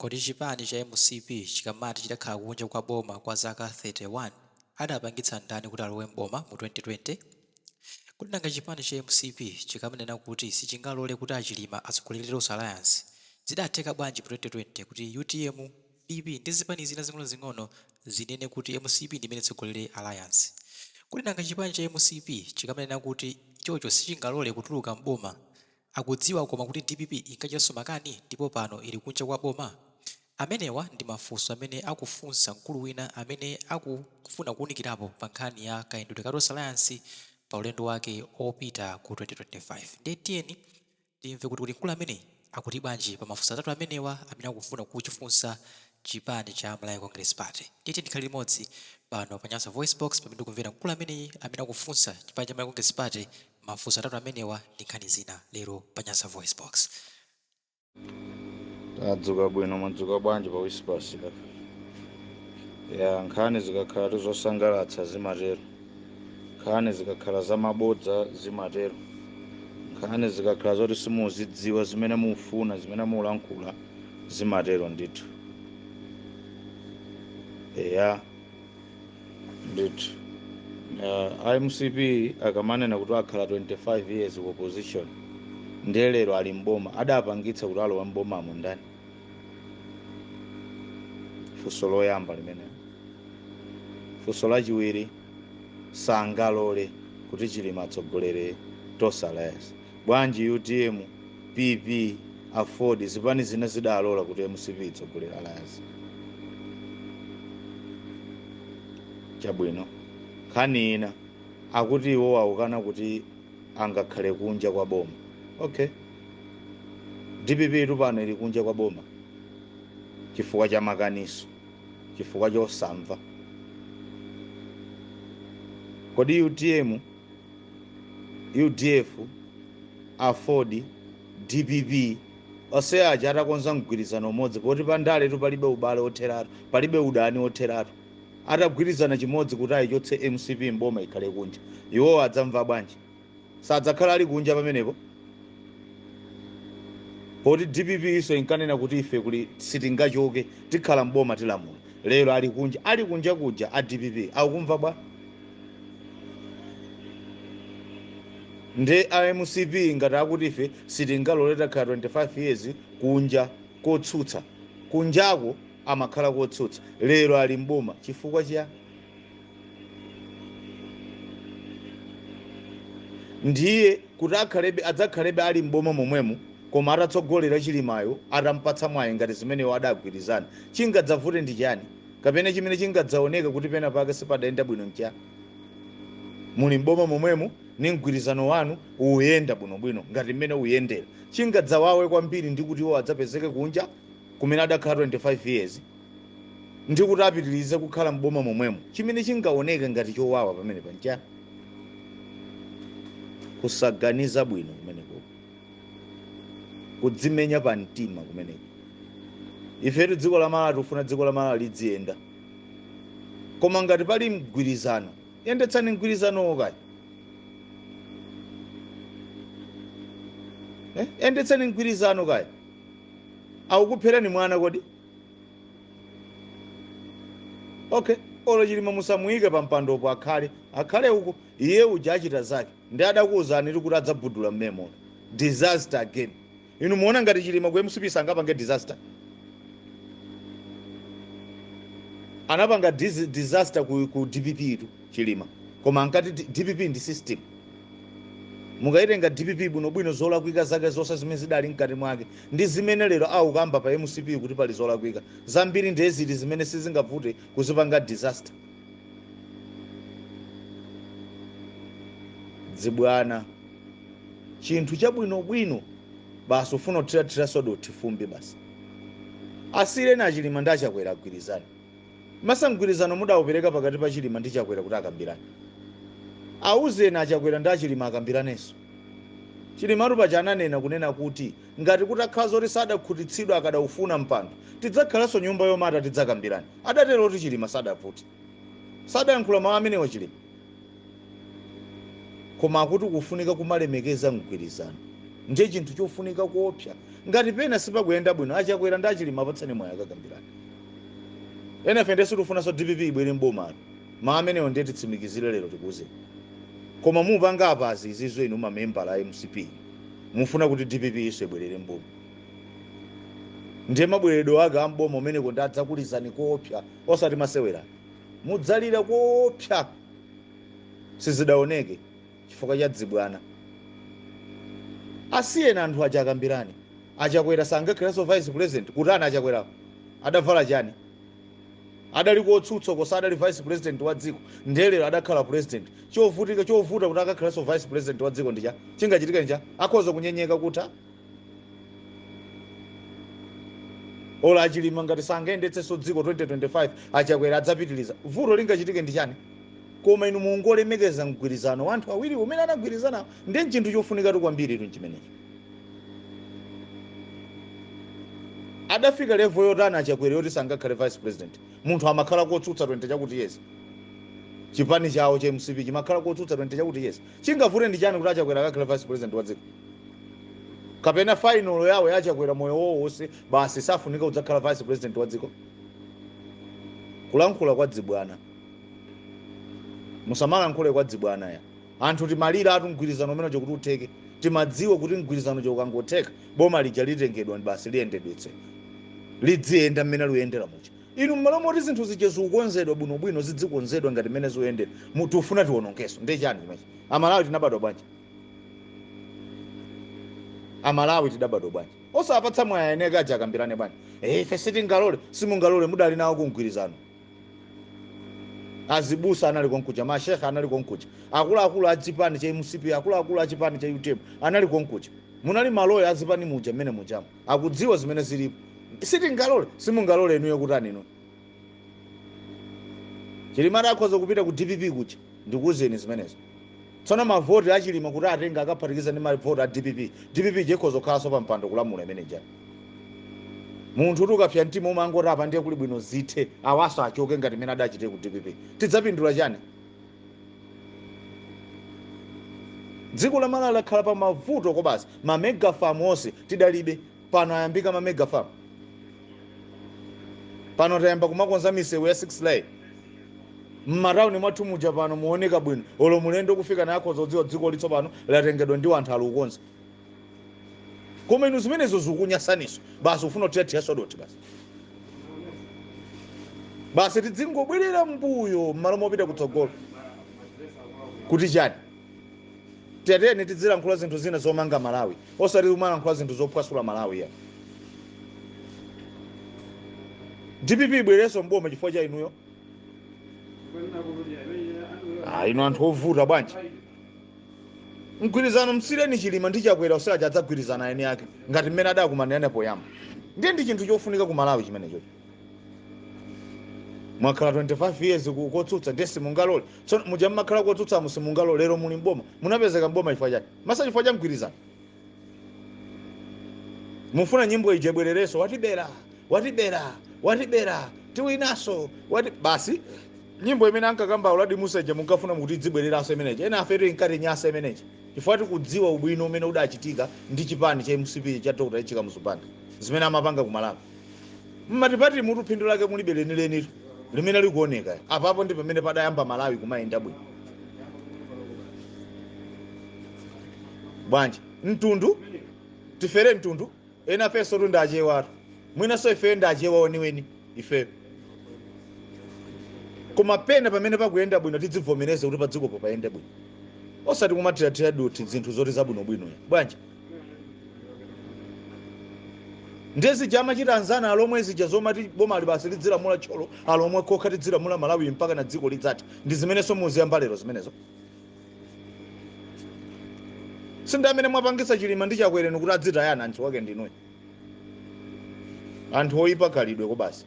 Kodi chipani cha mcp chikamati chidakhala kunja kwa boma kwa zaka 31, adapangitsa ndani kuti alowe m'boma mu 2020? Kodi nanga chipani cha mcp chikamanena kuti sichingalole kuti a Chilima atsogolere Tonse Alliance, zidatheka bwanji mu 2020 kuti utm, PP ndi zipani zina zing'onozing'ono zinene kuti mcp ndi imene itsogolere Alliance? Kodi nanga chipani cha mcp chikamanena kuti ichocho sichingalole kutuluka m'boma, akudziwa koma kuti dpp inkachitanso makani ndipo pano ili kunja kwa boma? Amenewa ndi mafunso amene akufunsa mkulu wina amene akufuna kuunikirapo pa nkhani ya kayendedwe ka Tonse Alliance pa ulendo wake opita ku 2025. Ndiye tiyeni timve kuti mkulu ameneyi akuti bwanji pa mafunso atatu amenewa amene akufuna kuchifunsa chipani cha Malawi Congress Party. Ndiye tiyeni tikhale limodzi pano pa Nyasa VoiceBox pamene tikumvera mkulu ameneyi amene akufunsa chipani cha Malawi Congress Party mafunso atatu amenewa ndi nkhani zina lero pa Nyasa VoiceBox. Tadzuka bwino, mwadzuka bwanji pa Whispers apa? Ya, nkhani zikakhala zosangalatsa zimatero, nkhani zikakhala zamabodza zimatero, nkhani zikakhala zoti simuzidziwa zimene mufuna, zimene mulankhula, zimatero ndithu. Eya ndithu. IMCP akamanena kuti akhala 25 years ku opposition, ndiye lero ali mboma, adapangitsa kuti alowa mbomamo ndani? Funso loyamba limene. Funso lachiwiri, sangalole kuti Chilima atsogolere Tonse Alliance. Bwanji UTM, PP, AFORD, zipani zina zidalola kuti MCP itsogolere Alliance? Chabwino. Nkhani ina akuti iwo akukana kuti angakhale kunja kwa boma. Okay, DPP tupano ili kunja kwa boma chifukwa cha makaniso, chifukwa chosamva. Kodi UTM, UDF, AFORD, DPP onse aja atakonza mgwirizano umodzi, poti pandale tu palibe ubale otheratu, palibe udani otheratu, atagwirizana chimodzi kuti ayichotse MCP mboma ikhale kunja, iwowo adzamva bwanji? Sadzakhala ali kunja pamenepo? Poti DPP iso inkanena kuti ife kuli sitingachoke, tikhala mboma, tilamula. Lero ali kunja. Ali kunja kuja a DPP akukumva bwa? Ndi a MCP ngati akuti ife sitingalole, takhala 25 years kunja kotsutsa, kunjako amakhala kotsutsa, lero ali mboma chifukwa chiya? Ndiye kuti akhalebe, adzakhalebe ali mboma momwemo, koma atatsogolera Chilimayo, atampatsa mwayi ngati zimenewo adagwirizana, chingadzavute ndi chani? Kapena chimene chingadzaoneka kuti pena pake sipadayenda bwino nchani? Muli mboma momwemo ni mgwirizano wanu uyenda bwinobwino ngati mmene uyendera. Chingadzawawe kwambiri ndi kuti iwo adzapezeke kunja kumene adakhala 25 years ndi kuti apitirize kukhala mboma momwemo, chimene chingaoneke ngati chowawa pamene pancha? Kusaganiza bwino kumeneko, kudzimenya pa mtima kumeneko. Ifetu dziko la Malawi tikufuna dziko la Malawi lidziyenda, koma ngati pali mgwirizano, yendetsani mgwirizanowo kaya. Yendetsani mgwirizano kaya. Akukupherani mwana kodi? Okay, olo Chilima musamuyike pa mpandopo, akhale uko, iye uja achita zake. Ndi adakuwuzani kuti adzabudula mmemo, disaster again. Inu muona ngati Chilima ku MCP sangapange disaster? Anapanga disaster ku DPP tu Chilima, koma ankati DPP ndi system. Mukaitenga DPP bwinobwino, zolakwika zake zonse zimene zidali mkati mwake ndi zimene lero aukamba pa MCP kuti pali zolakwika zambiri, ndiye zili zimene sizingavute kuzipanga disaster. Dzibwana, chinthu chabwinobwino basi ufuna kuthirathiraso dothi, fumbi basi. Asiyireni aChilima ndi aChakwera agwirizane. Masa mgwirizano mudaupereka pakati pa Chilima ndi Chakwera kuti akambirane, auzeni aChakwera ndi aChilima akambiranenso. Chilimatu paja ananena kunena kuti ngati kutakhala zoti sadakhutitsidwa, akadaufuna mpando, tidzakhalanso nyumba yomata, tidzakambirane. Adatero kuti Chilima sadavute, sadayankhula mawu amenewa Chilima, koma akuti kufunika kumalemekeza mgwirizano, ndiye chinthu chofunika kuopsa. Ngati pena sipakuyenda bwino, achakwera ndi achilima apatsani mwayi akakambirana. Ena ife sitifunanso DPP ibwere mbomalo. Ma amenewo ndiye titsimikizire lero, tikuze. Koma mupanga apazi izizo, inu mamembala a MCP mufuna kuti DPP iso ibwerere mboma, ndiye mabwereredwe ake amboma umeneko ndi adzakulizani koopsa, osati masewera. Mudzalira koopsa sizidaoneke chifukwa cha dzibwana. Asiyeni anthu aja akambirani. Achakwera sangakhalenso vice president kutani? Achakwerawo adavala chani? Adali kotsutsa kosa adali vice president wa dziko, ndelero adakhala president. Chovutika, chovuta kuti akakhalenso vice president wa dziko ndicha chingachitika ndicha akhoza kunyenyeka kutha ola. Achilima ngati sangayendetsenso dziko 2025, achakwera adzapitiliza. Vuto lingachitike ndi chani? Koma inu mungolemekeza mgwirizano wa anthu awiri umene anagwirizana, ndi chinthu chofunikatu kwambiri tu chimenechi. Adafika level yotani achakwera yoti sangakhale vice president? Munthu amakhala kotsutsa 20 chakuti yes, chipani chawo cha MCP chimakhala kotsutsa 20 chakuti yes. Chingavute ndi chani kuti achakwera akakhale vice president wa dziko? Kapena final yawo yachakwera moyo wowo wonse basi safunika kudzakhala vice president wa dziko? Kulankhula kwa dzibwana, musamalankhule kwa dzibwana ya anthu. Timalira atu mgwirizano umene kuti utheke. Timadziwa kuti mgwirizano ukangotheka, boma lija litengedwa basi, liyendedwetse, lidziyenda mmene liyendera mucha. Inu mmalo moti zinthu zija zikukonzedwa bwinobwino, zidzikonzedwa ngati mmene zikuyendera, tifuna tionongeso. Ndi chani chimenechi? Amalawi tinabadwa bwanji? Amalawi tidabadwa bwanji? Osapatsa mwayi ene kaja akambirane bwanji? Ife sitingalole. Simungalole, mudali nawo kumgwirizano. Azibusa anali konkuja, mashekha anali konkuja, akuluakulu a chipani cha MCP, akuluakulu a chipani cha UTM anali konkuja, munali maloya azipani muja mmene mujamo, akudziwa zimene zilipo. Sitingalole. Simungalole inuyo kutani? Inu Chilima akhoza kupita ku DPP kuja, ndikuwuzeni zimenezo. Tsono mavoti achilima kuti atenga akaphatikiza ndi mavoti a DPP, DPP chikhoza kukhalanso pa mpando kulamula imeneja. Munthu kuti ukapsa mtima umangoti apa ndiye kuli bwino zithe, awaso achoke ngati mmene adachite ku DPP. Tidzapindula chani? Dziko la Malawi lakhala pa mavuto kobasi. Ma mega farm onse tidalibe, pano ayambika ma mega farm. Pano tayamba kumakonza misewu ya 6 lane m'matawuni mwathu muja. Pano muoneka bwino, olo mulendo kufika naye akhoza kudziwa dziko litsopano latengedwa ndi anthu alukonza. Koma inu zimenezo zikukunyasaniso basi, ufuna kutiyathiyaso doti basi, basi tidzingobwerera mbuyo m'malo mopita kutsogolo. Kuti chani? Teteni tidzilankhula zinthu zina zomanga Malawi, osati kumalankhula zinthu zophwasula Malawi. Ya DPP ibwerenso mboma chifukwa cha inuyo? Ah, inu anthu ovuta bwanji? Mgwirizano msireni Chilima ndi Chakwera, usilaja adzagwirizana eni ake ngati mmene adakumanirana poyamba. Ndiye ndi chinthu chofunika ku Malawi chimenecho. Mwakhala 25 years kotsutsa, ndiye simungalole. Tsono muja mmakhala kotsutsa simungalole, lero muli mboma. Munapezeka mboma chifukwa chani? Masa chifukwa cha mgwirizano. Mufuna nyimbo ija ibwererenso, "Watibera, watibera, watibera, tiwinaso wati." Basi, nyimbo imene ankakamba Uladi Musa ija munkafuna mukuti idzibwereranso imeneja. Ena afetu inkati nyasa imeneja chifukwa tikudziwa ubwino umene udachitika ndi chipani cha MCP cha Dr. H Kamuzu Banda, zimene amapanga ku Malawi. Mmatipati mutu phindu lake mulibe lenilenitu limene likuoneka apapo, ndi pamene padayamba Malawi kumayenda bwino. Bwanji mtundu tifere mtundu? Ena afenso tu ndachewatu, mwinanso ife ndachewa weniweni ife. Koma pena pamene pakuyenda bwino tidzivomereze kuti padzikopo payende bwino, osati kumathirathira duti zinthu zoti zabwinobwino. Bwanji? Ndiye zija amachita anzana alomwe zija zomati boma basi lidzilamula Thyolo, alomwe kokha, tidzilamula Malawi mpaka na dziko lidzati, ndi zimenenso muziyamba lero zimenezo. Sindi amene mwapangisa Chilima ndi Chakwereni kuti adzitayana anthu wake ndinuyo, anthu oyipa khalidwe ko basi.